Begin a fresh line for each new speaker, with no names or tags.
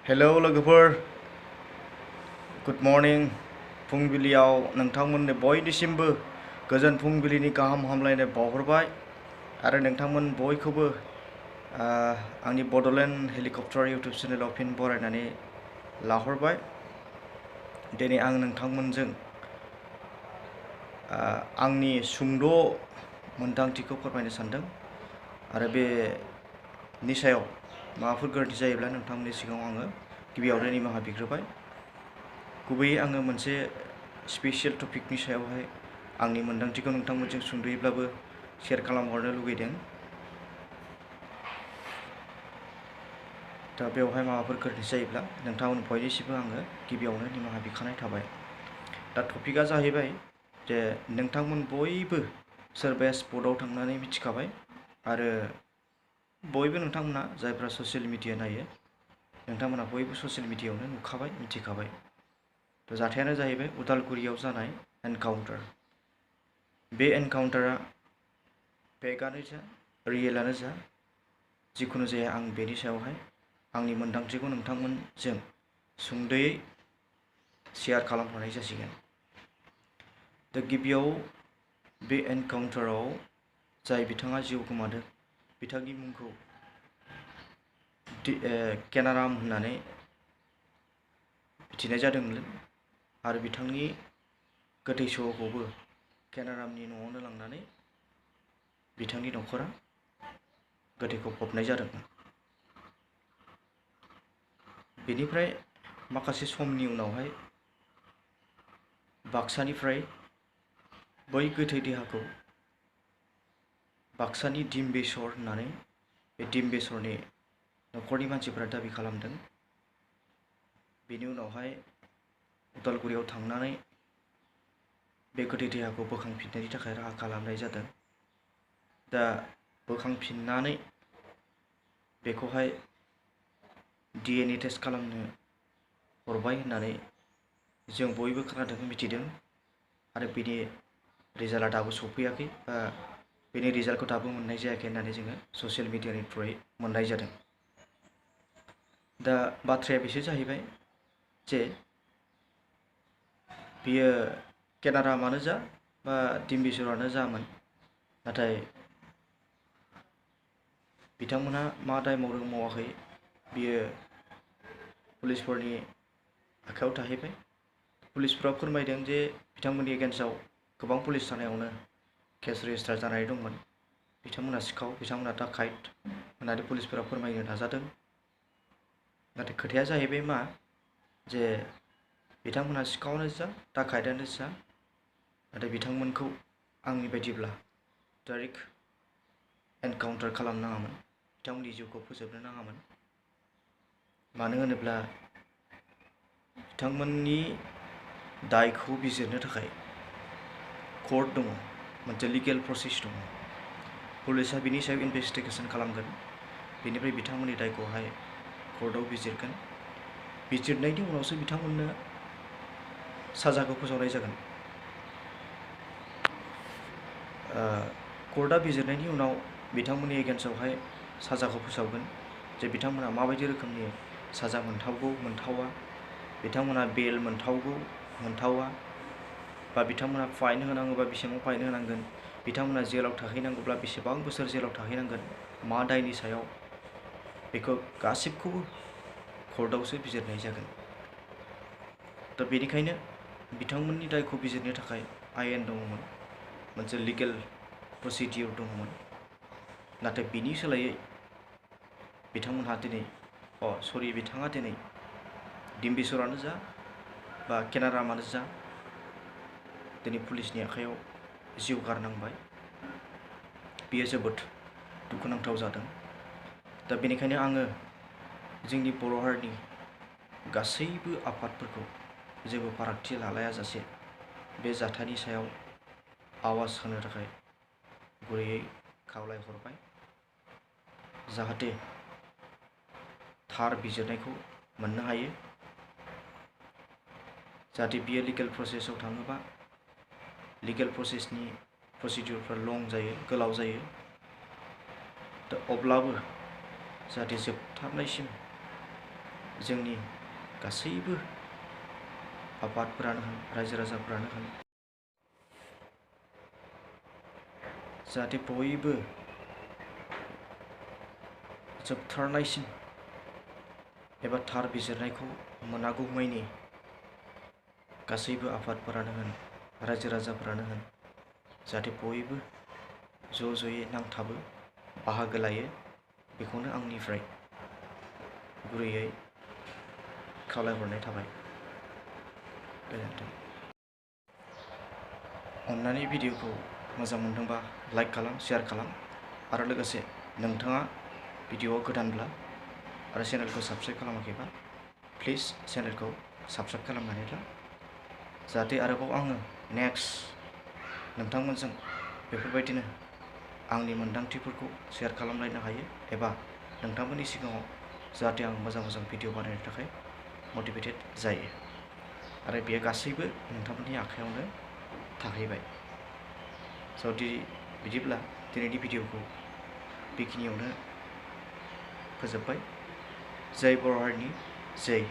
Hello लोगोफोर good morning फुंबिलियाव नोंथांमोननो बयनिसिमबो गोजोन फुंबिलिनि गाहाम हामलायनाय बावहरबाय आरो नोंथांमोन बयखौबो आंनि बड'लेण्ड हेलिकप्टार इउट्युब चेनेलाव फिन बरायनानै लाहरबाय। दिनै आं नोंथांमोनजों आंनि सुंद' मोनदांथिखौ फोरमायनो सानदों आरो बेनि सायाव माबाफोर गोरोन्थि जायोब्ला नोंथांमोननि सिगाङाव आङो गिबियावनो निमाहा बिग्रोबाय। गुबैयै आङो मोनसे स्पेसियेल टपिकनि सायावहाय आंनि मोनदांथिखौ नोंथांमोनजों सुंद'यैब्लाबो शेयार खालामहरनो लुगैदों। दा बेवहाय माबाफोर गोरोन्थि जायोब्ला नोंथांमोन बयनिसिमबो आङो गिबियावनो निमाहा बिखानाय थाबाय। दा टपिकआ जाहैबाय जे नोंथांमोन बयबो सोरबाया स्पटआव थांनानै मिथिखाबाय आरो बयबो नोंथांमोना जायफ्रा ससियेल मिडिया नायो नोंथांमोना बयबो ससियेल मिडियायावनो नुखाबाय मिथिखाबाय। थ' जाथायानो जाहैबाय उदालगुरियाव जानाय एनकाउन्टार। बे एनकाउन्टारा फेकआनो जा रियेलानो जा जिखुनु जाया आं बेनि सायावहाय आंनि मोनदांथिखौ नोंथांमोनजों सुंद'यै शेयार खालामहरनाय जासिगोन। दा गिबियाव बे एनकाउन्टाराव जाय बिथाङा जिउ गोमादों बिथांनि मुंखौ केनाराम होननानै मिथिनाय जादोंमोन आरो बिथांनि गोथै सह'खौबो केनारामनि न'आवनो लांनानै बिथांनि न'खरा गोथैखौ फबनाय जादोंमोन। बेनिफ्राय माखासे समनि उनावहाय बाक्सानिफ्राय बै गोथै देहाखौ बाक्सानि डिम्बेश्वर होननानै बे डिम्बेश्वरनि न'खरनि मानसिफोरा दाबि खालामदों। बेनि उनावहाय उदालगुरियाव थांनानै बे गोथै देहाखौ बोखांफिननायनि थाखाय राहा खालामनाय जादों। दा बोखांफिननानै बेखौहाय DNA टेस्ट खालामनो हरबाय होननानै जों बयबो खोनादों मिथिदों आरो बेनि रिजाल्टआ दाबो सफैयाखै बा बेनि रिजाल्टखौ दाबो मोननाय जायाखै होननानै जोङो ससियेल मिडियानि थ्रुयै मोननाय जादों। दा बाथ्राया बेसो जाहैबाय जे बियो केनारामानो जा बा डिम्बेश्वरानो जामोन, नाथाय बिथांमोनहा मा दाय मावदों मावाखै बियो पुलिसफोरनि आखायाव थाहैबाय। पुलिसफोरा फोरमायदों जे बिथांमोननि एगेन्स्टआव गोबां पुलिस थानायावनो केस रेजिस्टार जानानै दंमोन। बिथांमोना सिखाव, बिथांमोना डाकाइट होननानै पुलिसफोरा फोरमायनो नाजादों। नाथाय खोथाया जाहैबाय मा जे बिथांमोना सिखावआनो जा डाकाइटआनो जा, नाथाय बिथांमोनखौ आंनि बायदिब्ला डाइरेक्ट एनकाउन्टार खालामनाङामोन, बिथांमोननि जिउखौ फोजोबनो नाङामोन। मानो होनोब्ला बिथांमोननि दायखौ बिजिरनो थाखाय कर्ट दङ, मोनसे लिगेल प्रसेस दङ। पुलिसा बिनि सायाव इनभेस्टिगेसन खालामगोन, बेनिफ्राय बिथांमोननि दायखौहाय कर्टआव बिजिरगोन। बिजिरनायनि उनावसो बिथांमोननो साजाखौ फोसावनाय जागोन। कर्टआ बिजिरनायनि उनाव बिथांमोननि एगेन्स्टआवहाय साजाखौ फोसावगोन जे बिथांमोना माबायदि रोखोमनि साजा मोनथावगौ मोनथावा, बिथांमोना बेल मोनथावगौ मोनथावा, बा बिथांमोना फाइन होनांगौबा बेसेबां फाइन होनांगोन, बिथांमोना जेलाव थाहैनांगौब्ला बेसेबां बोसोर जेलाव थाहैनांगोन, मा दायनि सायाव, बेखौ गासिबखौबो कर्टआवसो बिजिरनाय जागोन। दा बेनिखायनो बिथांमोननि दायखौ बिजिरनो थाखाय आयेन दङमोन, मोनसे लिगेल प्रसिडियर दङमोन। नाथाय बिनि सोलायै बिथांमोनहा दिनै बिथाङा दिनै डिम्बेश्वरानो जा बा केनारामानो जा दिनै पुलिसनि आखायाव जिउ गारनांबाय। बेयो जोबोद दुखुनांथाव जादों। दा बेनिखायनो आङो जोंनि बर' हारिनि गासैबो आफादफोरखौ जेबो फारागथि लालायाजासे बे जाथायनि सायाव आवाज होनो थाखाय गुरैयै खावलायहरबाय, जाहाथे थार बिजिरनायखौ मोननो हायो। जाहाथे बियो लिगेल प्रसेसआव थाङोबा लिगेल प्रसेसनि प्रसिडियरफ्रा लं जायो, गोलाव जायो। दा अब्लाबो जाहाथे जोबथारनायसिम जोंनि गासैबो आफादफोरानो होन रायजो राजाफोरानो होन जाहाथे बयबो जोबथारनायसिम एबा थार बिजिरनायखौ मोनागौमानि गासैबो आफादफोरानो होन रायजो राजाफोरानो होन जाहाथे बयबो ज' ज'यै नांथाबो बाहागो लायो बेखौनो आंनिफ्राय गुरैयै खावलायहरनाय थाबाय। गोजोन्थों। अन्नानै भिडिअखौ मोजां मोनदोंबा लाइक खालाम, शेयार खालाम आरो लोगोसे नोंथाङा भिडिअआव गोदानब्ला आरो चेनेलखौ साबस्क्राइब खालामाखैबा प्लिज चेनेलखौ साबस्क्राइब खालामनानै ला जाहाथे आरोबाव आङो नेक्स्ट नोंथांमोनजों बेफोरबायदिनो आंनि मोन्दांथिफोरखौ शेयार खालामलायनो हायो एबा नोंथांमोननि सिगाङाव जाहाथे आं मोजां मोजां भिडिअ बानायनो थाखाय मटिभेटेड जायो आरो बेयो गासैबो नोंथांमोननि आखायावनो थाहैबाय। बिदिब्ला दिनैनि भिडिअखौ बेखिनियावनो फोजोब्बाय। जय बर' हारिनि जय।